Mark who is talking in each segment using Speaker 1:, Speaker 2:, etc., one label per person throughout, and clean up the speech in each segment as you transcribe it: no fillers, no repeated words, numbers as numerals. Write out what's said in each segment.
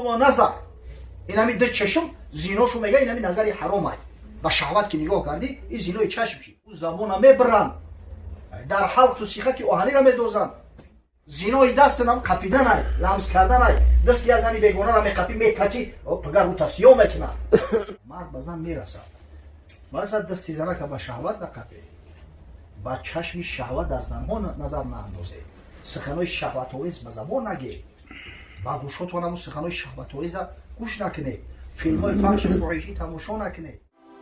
Speaker 1: зиноҳума назар. Инами ду чашм зиношу мега, инами назари ҳаром ай. Ба шаҳват ки нигоҳ кардӣ, ин зинои чашм шид. Ӯ забона мебиранд, дар ҳалқту сиха ки оҳанира медозанд. Зинои дастнам қапиданай, ламс карданай. Дасти я зани бегонара меқапӣ, метакӣ, пагар рӯта сиёҳ мекунад. Мард ба зан мерасад. Мақсад, дасти занака ба шаҳват нақапе, ба чашми шаҳват дар занҳо назар наандозе, суханои шаҳватовез ба забон нагӣ, ба гӯшотон ҳамун суханои шаҳватовеза гӯш накунед, филмҳои фаҳшу фоҳишӣ тамошо накунед.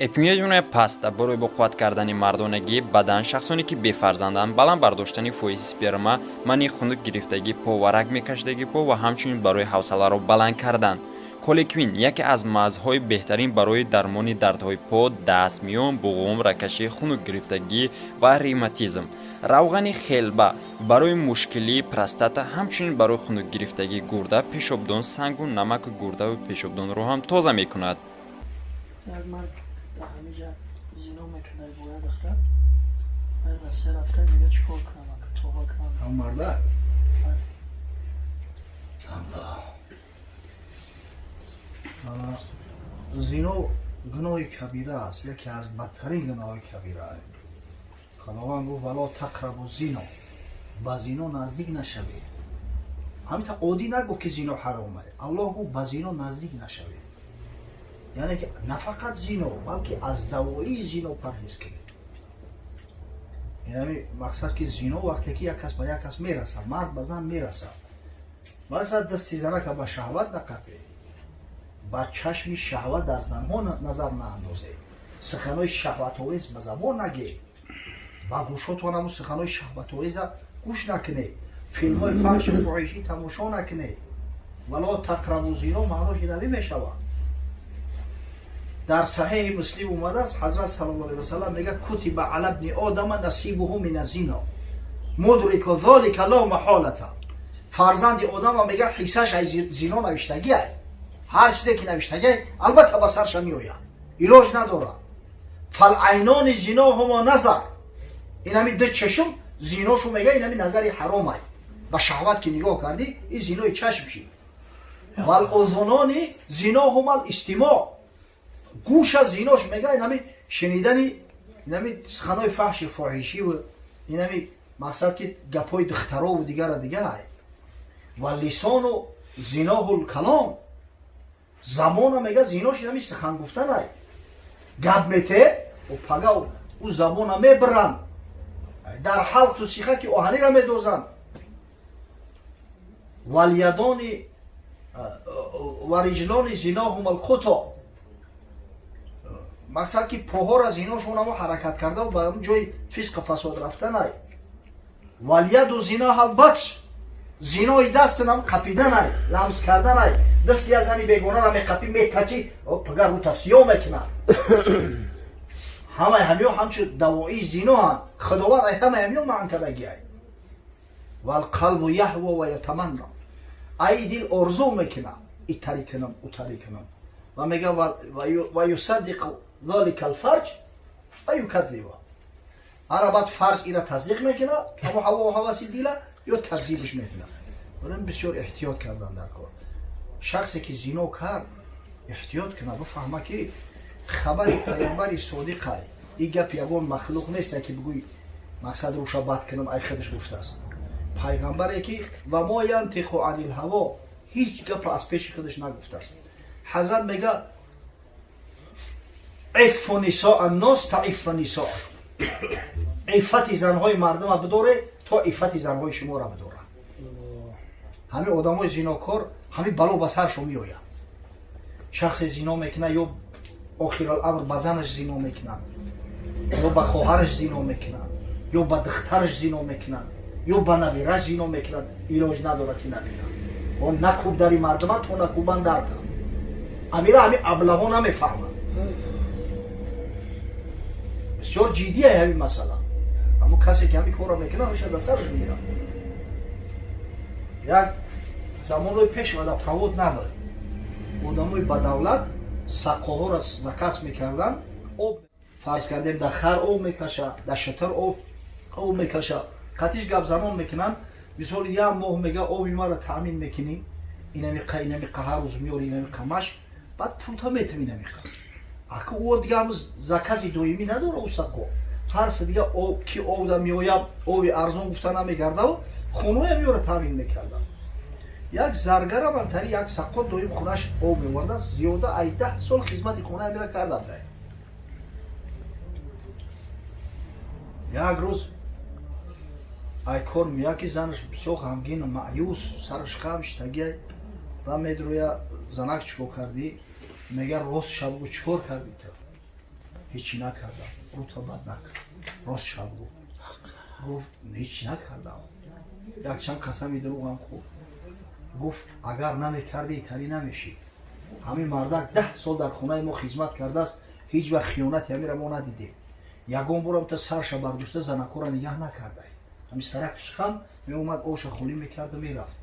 Speaker 2: Эпимедиумная паста барои боқувват кардани мардонагии бадан, шахсоне ки бефарзанданд, баланд бардоштани фоизи сперма, манъи хунук гирифтагии по ва раг мекашидагии по ва ҳамчунин барои ҳавсаларо баланд кардан. Колеквин яке аз мазҳои беҳтарин барои дармони дардҳои по, даст, миён, буғум, рагкашӣ, хунук гирифтагӣ ва ревматизм. Равғани хелба барои мушкилии простата, ҳамчунин барои хунук гирифтагии гурда, пешобдон, сангу намаку гурдаву пешобдонро ҳам тоза мекунад.
Speaker 3: Як мард дар ҳамиҷа зино мекард бо як духтар. Вай Россия рафта, мега: «Чӣ кор кунам, ака, тоба кунам?»
Speaker 1: Ҳам марда. Аллоҳ. Зино гуноҳи кабира аст, яке аз бадтарин гуноҳои кабира. Худованд гуфт: «ولا تقربوا الزنا», ба зино наздик нашавед. Ҳаминта оддӣ нагуфт, ки зино ҳаром ае. Аллоҳ гуфт: «Ба зино наздик нашавед», яъне ки на фақат зино, балки аз давоии зино парҳез кунед. Инами мақсад, ки зино вақте ки як кас ба як кас мерасад, мард ба зан мерасад. Мақсад, дасти занака ба шаҳват нақапе, ба чашми шаҳват дар занҳо назар наандозе, суханои шаҳватовез ба забон нагӣ, ба гӯшотон ҳамун суханои шаҳватовеза гӯш накунед, филмҳои фаҳшу фоҳишӣ тамошо накунед. ولا تقربوا الزنا маънош инавӣ мешавад. Дар Саҳеҳи Муслим омадааст, ҳазрат صلى الله عليه وسلم мега: كتب على ابن آدم نصيبه من الزنا، مدرك ذلك لا محالة. Фарзанди одама, мега, ҳиссаш аз зино навиштагӣ. Ҳар чизе ки навиштагӣ, албатта ба сарша меояд, илоҷ надорад. فالعينان زناهما النظر. Инами ду чашм зиношу мега, инами назари ҳаромай. Ба шаҳват ки нигоҳ кардӣ, ин зинои чашм шид. والأذنان زناهما الاستماع. Гӯша зинош, мега, инами шунидани инами суханои фаҳши фоҳишиву инами мақсад, ки гапҳои духтарову дигара дигар. واللسان زناه الكلام. Забона, мега, зинош инами сухан гуфтанай. Гап мете, пага ӯ забона мебиранд, дар ҳалқту сиха ки оҳанира медозанд. واليدان والرجلان زناهما الخطى. Мақсад, ки поҳора зиношон амо ҳаракат карда ба ҷои фисқу фасод рафтанай. واليد زناها البطش. Зинои дастнам қапиданай, ламс карданай. Дасти я зани бегонара меқапӣ, метакӣ, пагар рӯта сиёҳ мекунад. Ҳамаи ҳамиё ҳамчун давоии зиноанд. Худованд ай ҳамаи ҳамиё манъ кардагиай. والقلب يهوى ويتمنى. Ай дил орзу мекунад: итари кунам, утари кунам. Ва мега: ويصدق ذلك الفرج ويكذب. Ана баъд фарҷ ира тасдиқ мекунад, ҳамо ҳаво ҳаваси дила, ё такзибш мекунад. Барои бисёр эҳтиёт кардан дар кор. Шахсе ки зино кард, эҳтиёт кунад, бифаҳма, ки хабари паёмбари содиқай. И гап ягон махлуқ нест, ки бигӯй, мақсад, рӯша бад кунам, ай худаш гуфтааст. Пайғамбаре ки وما ينطق عن الهوى, ҳеҷ гапро аз пеши худаш нагуфтааст. Ҳазрат мега: عفوا نساء الناس تعف نساؤكم. Иффати занҳои мардума бидоре, то иффати занҳои шуморо бидоранд. Ҳамин одамои зинокор, ҳамин бало ба саршон меояд. Шахсе зино мекунад, ё охируламр ба занаш зино мекунад, ё ба хоҳараш зино мекунад, ё ба духтараш зино мекунад, ё ба набираш зино мекунад. Илоҷ надорад, ки набинад. Он накуб дари мардума, то накубан дарта. Амира ҳамин аблаҳо намефаҳмад. Бисёр ҷиддия ҳамин масъала. Аммо касе ки ҳамин корро мекунад, ҳамеша дар сараш мегирад. Як замонҳои пеш водопровод набуд. Одамои бадавлат сақоҳоро заказ мекарданд. Об, фарз кардем, дар хар об мекаша, дар шутур об мекаша, қатиш гапзанон мекунанд. Мисоли, як моҳ, мега, оби маро таъмин мекунӣ. Инамиқа, инамиқа ҳар рӯз меёри, инамиқа маш, баъд пулта метам инамиқа. Ака, ӯ дига ҳамз закази доимӣ надора, ӯ саққо. Ҳар дига ки овда меояд, ови арзон гуфта намегардаву хонаоя меёра таъмин мекарда. Як заргарам антари як саққо доим хонаш об меовардааст, зиёда ай 10 сол хизмати хонаи мера карда. Як рӯз ай кор меяд, ки занаш бисёр ғамгину маъюс, сараш хам шитагия ва медроя. Занак, чикор кардӣ? Мега: «Рост шабгу, чикор кардӣ ту?» «Ҳечи накардам, рута бад накард, рост шабгу». Гуфт: «Ҳечи накардам». Якчанд қасами дурӯғам хӯрд. Гуфт: «Агар намекардӣ, итарӣ намешид. Ҳамин мардак 10 сол дар хонаи мо хизмат кардааст, ҳеҷ вақт хиёнати ҳамира мо надидем. Ягон борам та сарша бардошта занакора нигаҳ накардай. Ҳамин саракш хам меомад, оша холӣ мекарду мерафт.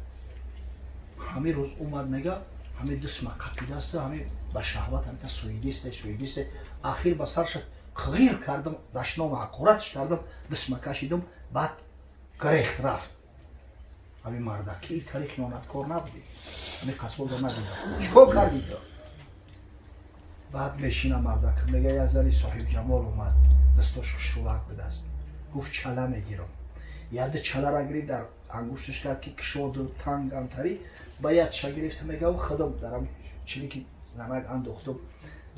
Speaker 1: Ҳамин рӯз омад, мега, ҳамин дусма қапидасту ҳамин ба шаҳват ҳамита суидисте, суидисте. Ахир ба сарша қғир кардам, дашнома ҳақоратш кардам, дусма кашидам, баъд грехт, рафт. Ҳамин мардак ки итари хиёнаткор набудӣ, ҳамин қасолро надидам, чикор кардӣ ту?» Баъд мешина мардак, мега, як зани соҳибҷамол омад, дастош хушрувак будааст. Гуфт: «Чала мегирам». Яды чалара гирифт, дар ангушташ кард, ки кушоду танг антарӣ. Ба ядша гирифт, мега, худам дарам чилики занак андохтум,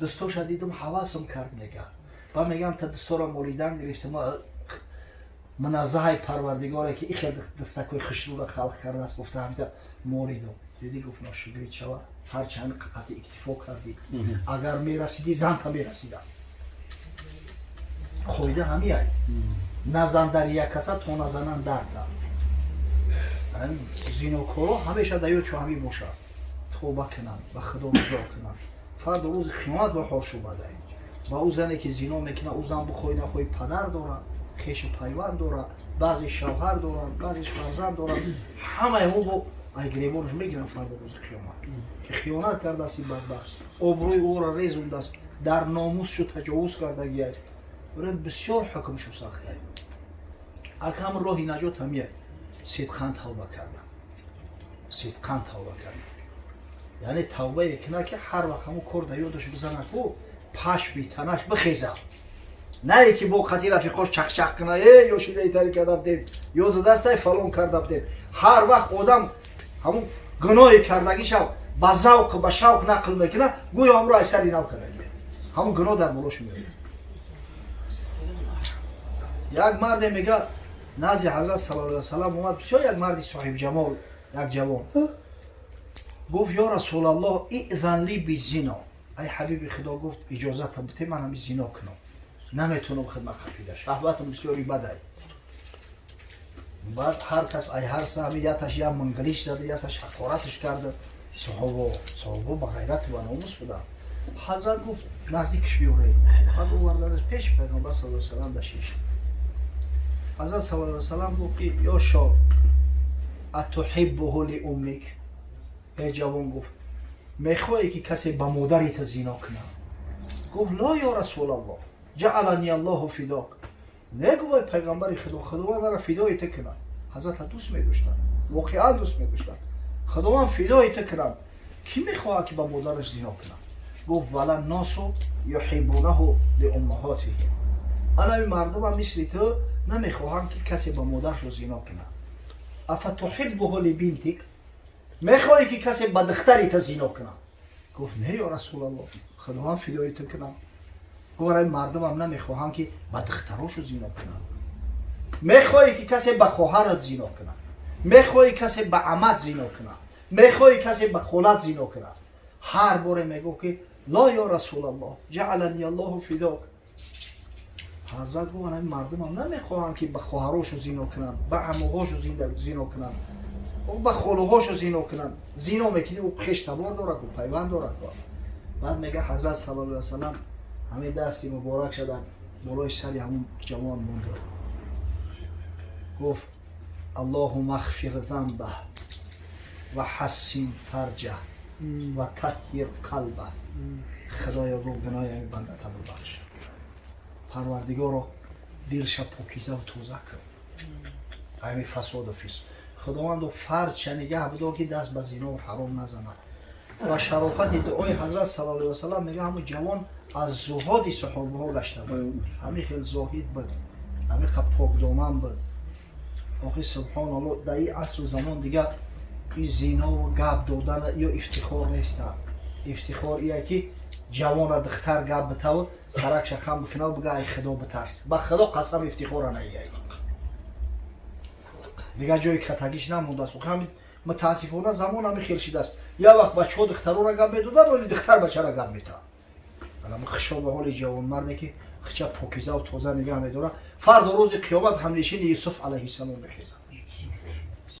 Speaker 1: дӯстоша дидум, ҳавасам кард, мега. Ба мегам, та дустора молидан гирифтам. Муназзаҳаи Парвардигоре, ки ихел дастакҳои хушрӯра халқ кардааст, гуфта, ҳамита молидум. Дидӣ, гуфт, ношукрӣ чава, ҳарчанд қати иктифо кардӣ, агар мерасидӣ, занта мерасидам. Қоида ҳамияй: назан дар як каса, то назанан дарда. Зинокоро ҳамеша дар ёд чу ҳамин бошад, тоба кунанд, ба Худо ружӯъ кунанд. Фардо рӯзи қиёмат ба ҳош омадай. Ба ӯ зане ки зино мекунад, ӯ зан бихоҳӣ нахоҳӣ падар дорад, хешу пайванд дорад, баъзе шавҳар доранд, баъзеш фарзанд доранд. Ҳамаи мо бо ай гиребонаш мегиранд фардо рӯзи қиёмат, ки хиёнат кардааст. Ин бадбахт обрӯи ӯро резондааст, дар номусшу таҷовуз кардагиай. Бисёр ҳукмшу сахтай. Акам роҳи наҷот ҳамияй: сидқан тавба кардан, сидқан тавба кардан. Яъне тавбае кунад, ки ҳар вақт ҳамун кор дар ёдаш бизанаку, паш битанаш бихезад, на ки бо қати рафиқош чақчақ кунад: «Э, ёшида итари карда будем, ёду дастай фалон карда будем». Ҳар вақт одам ҳамун гуноҳи кардагиша ба завқ, ба шавқ нақл мекунад, гӯё ҳамро аз сари нав кардагӣ, ҳамун гуноҳ дар болош меояд. Як марде, мега, назди Ҳазрат саллаллоҳу алайҳи васаллам омад, бисёр як марди соҳибҷамол, як ҷавон. Гуфт: «Ё Расулаллоҳ, изан ли бизино». Ай ҳабиби Худо, гуфт, иҷозатам бите, ман ҳами зино кунам, наметавонам, хидмат қапида, шаҳватам бисёри бадай. Баъд ҳар кас ай ҳар саҳми яташ я мангалиш зада, яташ ҳақораташ карда. Саҳобо ба ғайрату ба номус буданд. Ҳазрат гуфт: «Наздикш биёред». Баъд оварданаш пеши Пайғамбар саллаллоҳу алайҳи васаллам дашишт. Ҳазрат саллаллоҳу алайҳи васаллам гуфт, ки: «Ё шоб, атуҳиббуҳу ли уммик?» Эй ҷавон, гуфт, мехоҳе, ки касе ба модари ту зино кунад? Гуфт: «Ло, ё Расулаллоҳ, ҷаалани Аллоҳу фидок». Не, гуфт, ай пайғамбари Худо, Худованд мара фидои ту кунад. Ҳазрата дӯст медоштанд, воқеан дӯст медоштанд. Худованд фидои ту кунад, кӣ мехоҳад, ки ба модараш зино кунад? Гуфт: «Вала носу юҳиббунаҳу лиуммаҳотиҳим». Анами мардумам мисли ту намехоҳанд, ки касе ба модарашо зино кунад. Афатуҳиббуҳу либинтик? Мехоҳӣ, ки касе ба духтари ту зино кунад? Гуфт: «Не, ё Расулаллоҳ, Худованд фидои ту кунад». Гуфт: «Ай мардумам намехоҳанд, ки ба духтарошу зино кунанд. Мехоҳӣ, ки касе ба хоҳарат зино кунад? Мехоҳӣ, касе ба амат зино кунад? Мехоҳӣ, касе ба холат зино кунад?» Ҳар боре мегуфт, ки: «Ло, ё Расулаллоҳ, ҷаалани Аллоҳу фидок». Ҳазрат гуфт: «Ами мардумам намехоҳанд, ки ба хоҳарошу зино кунанд, ба амуҳошу зино кунанд, ба холуҳошу зино кунанд. Зино мекунӣ, ӯ хеш табор дорад, ӯ пайванд дорад». Баъд мега, Ҳазрат саллаллоҳу алайҳи васаллам ҳамин дасти муборак шуда болои сари ҳамун ҷавон монд, гуфт: «Аллоҳумма ғфир занбаҳ ва ҳассин фарҷаҳ ва таҳҳир қалбаҳ». Худоё, гуфт, гуноҳи ҳамин бандата бибахш. Парвардигоро, дилша покизаву тоза кун ҳамин фасоду фисқ. Худовандо, фарҷша нигаҳ бидор, ки даст ба зинову ҳаром назанад. Ва шарофати дуои ҳазрат саллаллоҳу алайҳи васаллам, мега, ҳамун ҷавон аз зуҳоди саҳобаҳо гашта буд, ҳамин хел зоҳид буд, ҳамин хел покдоман буд. Охи, субҳоналло, дар ин асру замон дига ин зинову гап додан ё ифтихор неста. Ифтихор ия ки ҷавонра духтар гап битаву саракша хам бикунав, бига: «Ай худо битарс». Ба худо қасам, ифтихора наияй, дигар ҷои катагиш намондааст. Охи, мутаассифона, замон ҳами хел шидааст. Як вақт бачаҳо духтарора гап медоданд, вале духтар бачара гап метавад. Хушо ба ҳоли ҷавонмарде, ки хича покизаву тоза нигаҳ медорад. Фардо, рӯзи қиёмат, ҳамнишини Юсуф алайҳиссалом мехезад.